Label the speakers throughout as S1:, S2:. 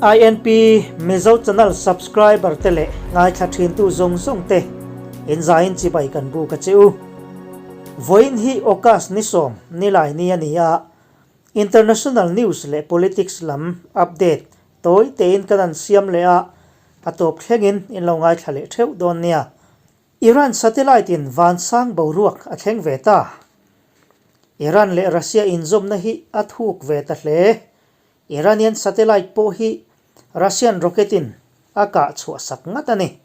S1: INP Mizo channel subscriber te leh ngaithla thintu zawng zawng te in zaiin chibai kan buk a che u. Vawiin hi August ni sawm nilai ni a ni a, International news leh politics lam update tawi tein kan an siam leh a, a tawp thlengin in lo ngaithla leh theuh dawn nia. Iran satellite in vansang boruak a thleng ve ta. Iran leh Russia inzawmna hi a thuk ve ta hle. Iranian satellite pawh hi Russian rocket in a kah chhuah sak ngat a ni.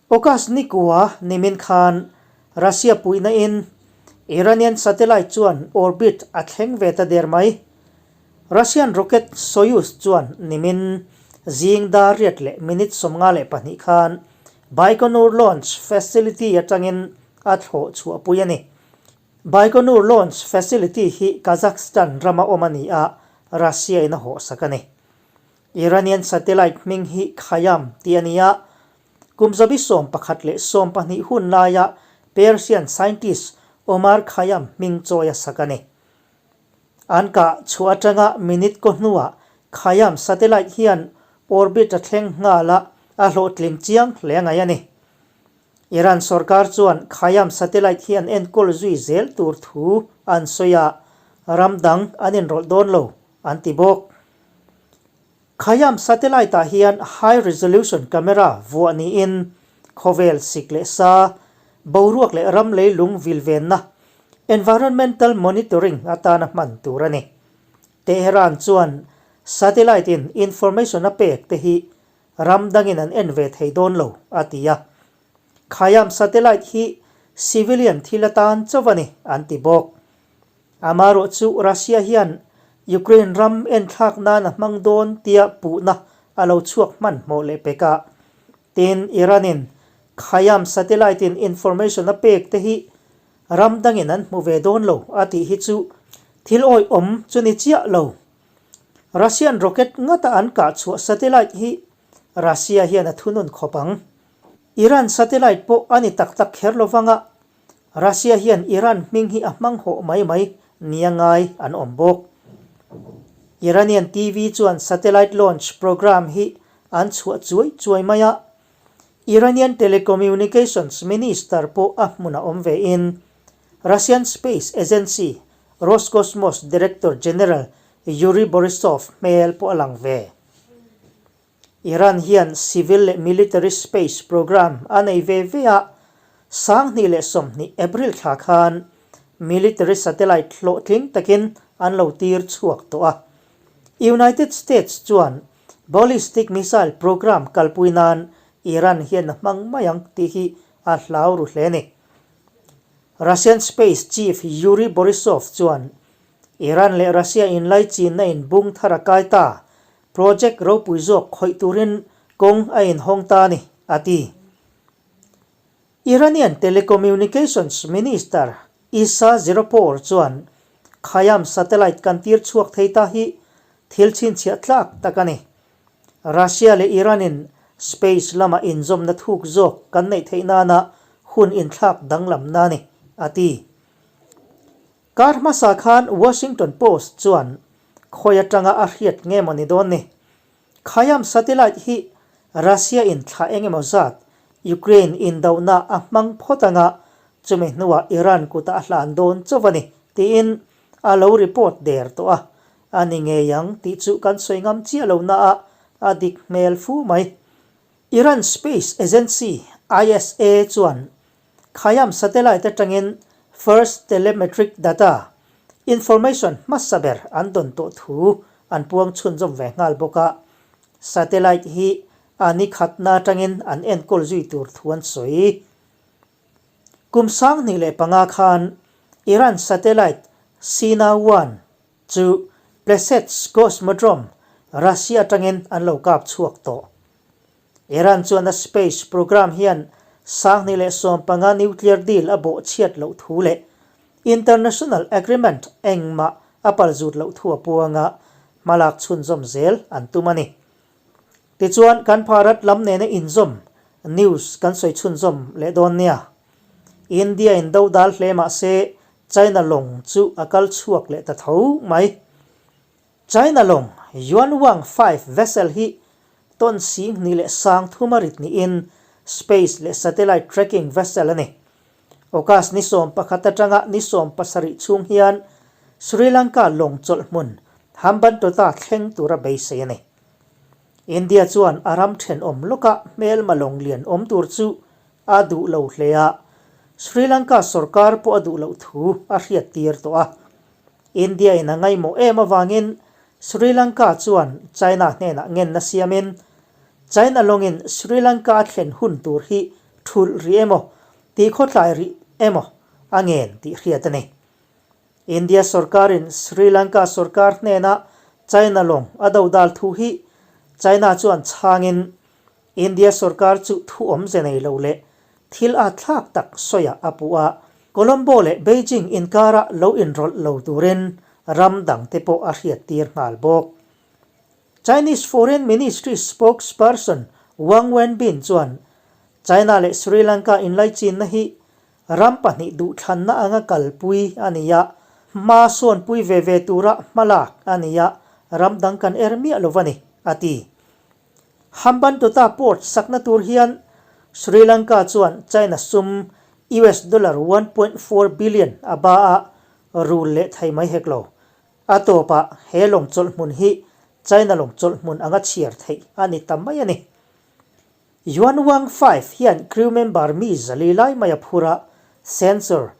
S1: August nikua nimin khan Russia puihna in Iranian satellite chuan orbit a thleng ve ta der mai. Russian rocket Soyuz chuan nimin zing dar riat leh minute 52 khan Baikonur Launch Facility atangin a thlawh chhuahpui a ni. Baikonur Launch Facility hi Kazakhstan rama awm a ni a, Russia in a hawhsak a ni. Iranian satellite hming hi Khayam tih a ni a, kum zabi 11 12 hun laia Persian scientist Omar Khayyam hming chawi a sak a ni. An kah chhuah atanga minute kaw hnuah Khayam satellite hian orbit a thleng nghal a, a hlawhtling chiang hle a ngaih a ni. Iran sorkar chuan Khayam satellite hi an enkawl zui zel tur thu an sawi a, ram dang an inrawlh dawn lo an ti bawk. Khayam satellite ah hian high resolution camera vuah niin khawvel sik leh sa, boruak leh ram leilung vilvenna, environmental monitoring, atana hman tur a ni. Tehran chuan satellite in information a pek te hi Ram dangin an en ve thei dawn lo, a ti a. Khayam satellite hi civilian thil atan chauh a ni, an ti bawk. Amarawh chu Russia hian Ukraine ram enthlak nan a hmang dawn tia puhna a lo chhuak hmanhmawh leh pek a. Tin, Iran-in Khayam satellite-in information a pek te hi ram dangin an hmu ve dawn lo, a tih hi chu thil awihawm chu ni chiah lo. Russian rocket ngata an kah chhuah satellite hi Russia hian a thunun khawp ang. Iran satellite pawh a ni tak tak kher lo vang a, Russia hian Iran hming hi a hmang hawh mai mai nia ngai an awm bawk. Iranian TV chuan satellite launch program hi an chhuah chuai chuai mai a, Iranian telecommunications minister pawh a hmunah awm ve in Russian space agency Roscosmos Director General Yuri Borisov hmel pawh a lang ve. Iran hian civil leh military space program a nei ve ve a, 2020 April thla khan military satellite hlawhtling takin an lo tir chhuak tawh a. United States chuan ballistic missile program kalpui nan Iran hian a hmang mai ang tih hi a hlau ru hle a ni. Russian Space Chief Yuri Borisov chuan Iran leh Russia inlaichinna in bung thar a kai ta, project ropui zawk khawih turin kawng a inhawng ta a ni, a ti. Iranian Telecommunications Minister Issa Ziropour chuan Khayam satellite kan tir chhuak thei ta hi thil chhinchhiah tlak tak a ni. Russia leh Iran-in space lama inzawmna thuk zawk kan neih theih nana hun inthlak danglamna a ni, a ti. Kar hmasa khan Washington Post chuan khawi atanga a hriat nge maw ni dawn ni? Khayam satellite hi Russia-in thla eng emaw zat Ukraine indohna a hmang phawt anga chumi hnuah Iran kutah a hlan dawn chauh a ni, tiin a lo report der tawh a. A ni ngei ang tih chu kan sawi ngam chiah lo na a, a dik hmel fu mai. Iran Space Agency, ISA, chuan Khayam satellite atangin first telemetric data, information hmasa ber an dawn tawh thu an puang chhunzawm ve nghal bawk a. Satellite hi a ni khatna atangin an enkawl zui tur thu an sawi. Kum 2005 khan Iran satellite Sina 1 chu Plesetsk Cosmodrome, Russia atangin an lo kap chhuak tawh. Iran chuan a space program hian 2015 nuclear deal a bawh chhiat loh thu leh international agreement engmah a palzut loh thu a puang a, hmalak chhunzawm zel an tum a ni. Tichuan kan Bharat lam nena inzawm news kan sawi chhunzawm leh dawn nia. India in do dal hle mah se China lawng chu a kal chhuak leh ta tho mai. China lawng Yuanwang 5 vessel hi ton 20 30 a rit niin space leh satellite tracking vessel a ni. August ni 11 atanga ni 17 chhung hian Sri Lanka lawng chawlh hmun Hambantota thleng tura beisei a ni. India chuan a ram thenawm lawkah hmelma lawng lian awm tur chu a duh lo hle a, Sri Lanka sorkar pawh a duh loh thu a hriattir tawh a. India in a ngaihmawh em avangin Sri Lanka chuan China hnenah ngenna siamin China lawngin Sri Lanka a thlen hun tur hi thulh rih emaw tih khawtlai rih emaw a ngen tih hriat a ni. India sorkarin Sri Lanka sorkar hnena China lawng a dodal thu hi China chuan chhangin India sorkar chu thu awmze nei lo leh thil at thlak tak sawiah a puh a, Colombo leh Beijing inkara lo inrawlh lo turin ram dangte pawh a hriattir nghal bawk. Chinese Foreign Ministry spokesperson Wang Wenbin chuan China leh Sri Lanka inlaichinna hi Ram pahnih duhthlanna anga kalpui a ni a, hma sawnpui ve ve tura hmalak a ni a, ram dang kan er miah lo a ni, a ti. Hambantota port sakna tur hian Sri Lanka chuan China sum US dollar 1.4 billion a ba a, rul leh thei mai hek lo. A tawpah he lawng chawlh hmun hi China lawng chawlh hmun anga chhiar theih a ni ta mai a ni. Yuan Wang 5 hian crew member mi zali lai mai a phur a, sensor,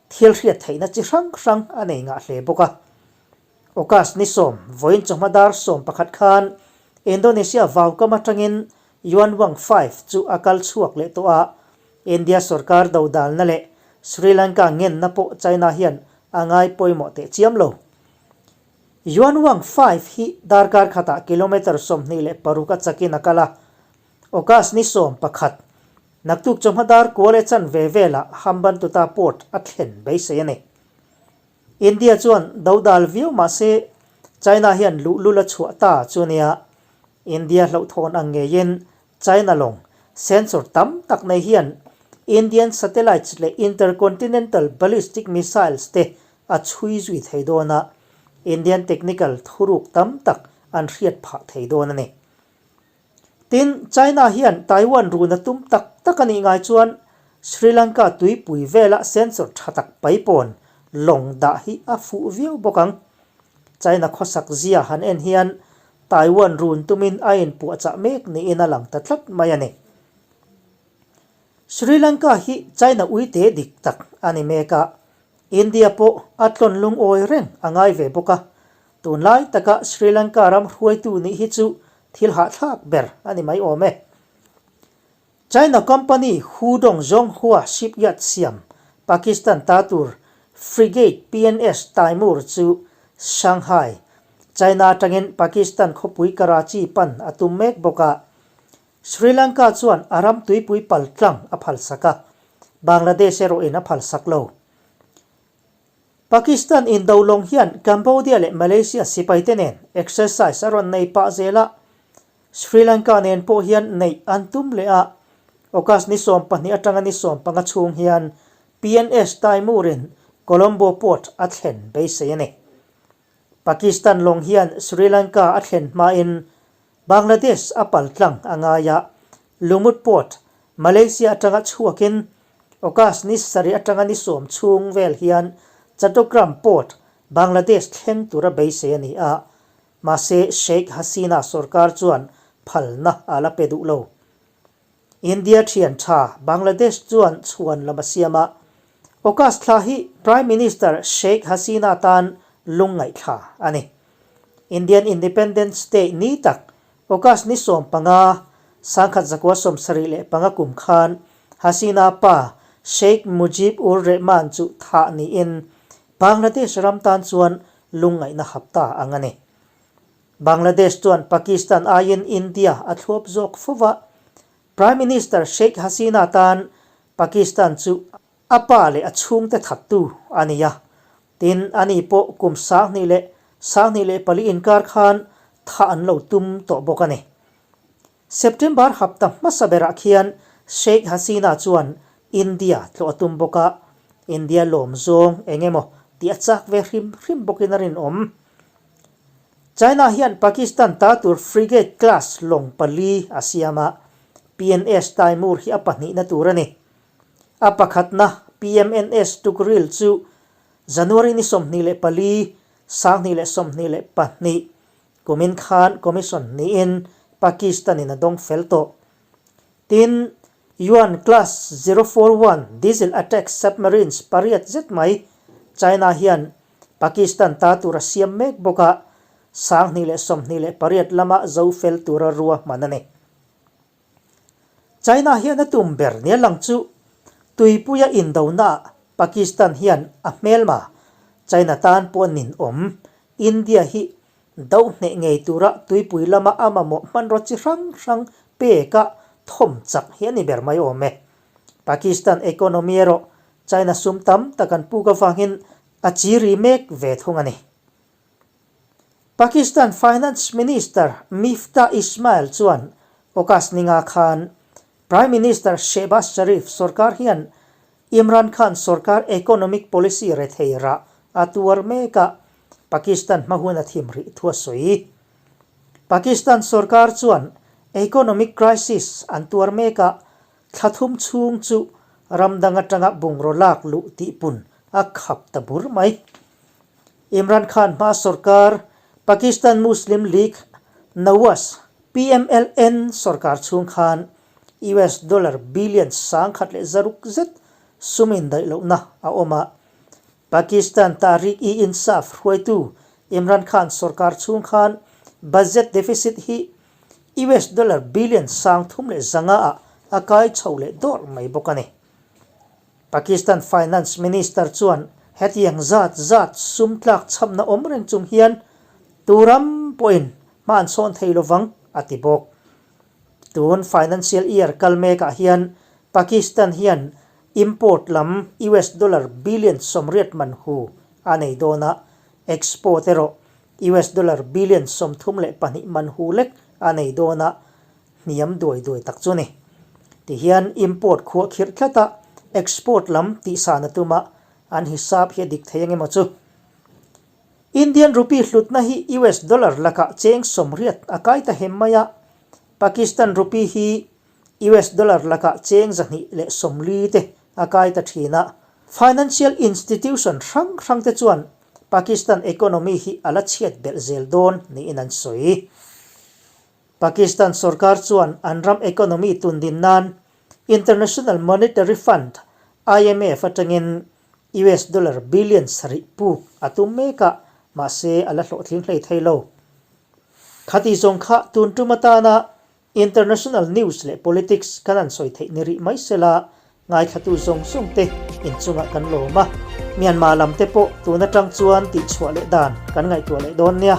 S1: thil hriat theihna chi hrang hrang a nei ngah hle bawk a. August ni sawm, vawiin chawhma dar 11 khan Indonesia vaukam atangin Yuan Wang 5 chu a kal chhuak leh tawh a, India sorkar dodalna leh Sri Lanka ngenna pawh China hian a ngai pawimawh teh chiam lo. Yuan Wang 5 hi darkar khatah kilometre 26 a chakin a kal a, August ni 11, naktuk chawhma dar kual e chanve velah Hambantota Port a thlen beisei a ni. India chuan dodal viau mah se China hian luhlul a chhuah ta chu nia, India hlauhthawn ang ngeiin China lawng sensor tam tak nei hian Indian satellites leh intercontinental ballistic missiles te a chhui zui thei dawn a, Indian technical thuruk tam tak an hriat phah thei dawn a ni. Tin, China hian Taiwan run a tum tak tak a nih ngai chuan Sri Lanka tuipui vela sensor tha tak paipawn lawng dah hi a fuh viau bawk ang. China khawsak zia han en hian Taiwan run tumin a inpuahchah mek niin a lang ta tlat mai a ni. Sri Lanka hi China uite dik tak a ni mek a, India pawh a tlawn lungawi reng a ngai ve bawk a, tunlai taka Sri Lanka ram hruaitu nih hi chu thil hahthlak ber a ni mai awm e. China company Hudong Zhonghua Shipyard siam Pakistan ta tur frigate PNS Taimur chu Shanghai, China atangin Pakistan khawpui Karachi pan a tum mek bawk a, Sri Lanka chuan a ram tuipui pal tlang a phalsak a, Bangladesh erawhin a phalsak lo. Pakistan indo lawng hian Cambodia leh Malaysia sipaite nen exercise a rawn nei pah zel a, Sri Lanka nen pawh hian neih an tum leh a, August ni 12 atanga ni 15 chhung hian PNS Taimur-in Colombo Port a thlen beisei a ni. Pakistan lawng hian Sri Lanka a thlen hmain Bangladesh a pal tlang a ngai a, Lumut Port, Malaysia atanga chhuakin August ni sarih atanga ni sawm chhung vel hian Chattogram Port, Bangladesh thleng tura beisei a ni a, mahse Sheikh Hasina sorkar chuan phalna a la pe duh lo. India thian tha Bangladesh chuan chhuan lam a siam a, August thla hi Prime Minister Sheikh Hasina tan lungngaihthla a ni. Indian Independence Day ni tak August ni 15, 1975 kum khan Hasina pa Sheikh Mujib ur Rehman chu thah niin Bangladesh ram tan chuan lungngaihna hapta ang a ni. Bangladesh chuan Pakistan aiin India a thluap zawk fo va, Prime Minister Sheikh Hasina tan Pakistan chu a pa leh a chhungte thattu a ni a, tin ani pawh kum 2024 inkar khan thah an lo tum tawh bawk a ni. September hapta hmasa berah khian Sheikh Hasina chuan India tlawh a tum bawk a, India lawm zawng eng emaw tih a chak ve hrim hrim bawkin a rinawm. China hian Pakistan ta tur frigate class lawng pali a siam a, PNS Taimur hi a pahnihna tur a ni. A pakhatna PMNS Tukril chu January ni 24, 2022 kumin khan commission niin Pakistan-in a dawng fel tawh. Tin, Yuan Class 041 diesel attack submarines pariat zet mai China hian Pakistan ta tur a siam mek bawk a, 2028 lama zo fel tura ruahman a ni. China hian a tum ber nia lang chu tuipuia indonaah Pakistan hian a hmelma China tan pawh ninawm India hi Do hneh ngei tura tuipui lama a mamawh hmanraw chi hrang hrang peka thawm chak hi a ni ber mai awm e. Pakistan economy erawh China sum tam tak an puk avangin a chi ri mek ve thung a ni. Pakistan Finance Minister Miftah Ismail chuan August ninga khan Prime Minister Shehbaz Sharif sorkar hian Imran Khan sorkar economic policy rethei rah a tuar mek a, Pakistan hma hun a thim rih thu a sawi. Pakistan sorkar chuan economic crisis an tuar mek a, thla thum chhung chu ram dang atanga bungraw lak luh tihpun a khap ta bur mai. Imran Khan hma sorkar Pakistan Muslim League Nawaz, PMLN, sorkar chhung khan US dollar billion 1600 zet sum indaih lohna a awm a. Pakistan Tehreek-e-Insaf hruaitu Imran Khan sorkar chhung khan budget deficit hi US dollar billion 305 ah a kai chho leh dawrh mai bawk a ni. Pakistan Finance Minister chuan hetiang zat zat sum tlak chhamna awm reng chung hian tu ram pawhin hma an sawn thei lovang a ti bawk. Tun financial year kal mekah hian Pakistan hian import lam US dollar billion 80 man hu a nei dawn a, export erawh US dollar billion 32 man hu lek a nei dawn a, hniam duai duai tak chu a ni. Tihian import khuah khirh tlat a, export lam tihsan a tum a, an hisap hi a dik thei engemaw chu. Indian rupee hlutna hi US dollar lakah cheng 80 a kai ta hem mai a, Pakistan rupee hi US dollar lakah cheng 240 te a kai ta thin a. Financial institution hrang hrang te chuan Pakistan economy hi a la chhiat belh zel dawn niin an sawi. Pakistan sorkar chuan an ram economy tundin nan International Monetary Fund, IMF, atangin US dollar billion sarih puk a tum mek a, mahse a la hlawhtling hlei thei lo. Khati zawng kha tun tum atana international news leh politics kan han sawi theih ni rih mai sela, ngaithlatu zawng zawng te inchungah kan lawm a, Myanmar lam te pawh tun atang chuan tihchhuah leh dan kan ngaihtuah leh dawn nia.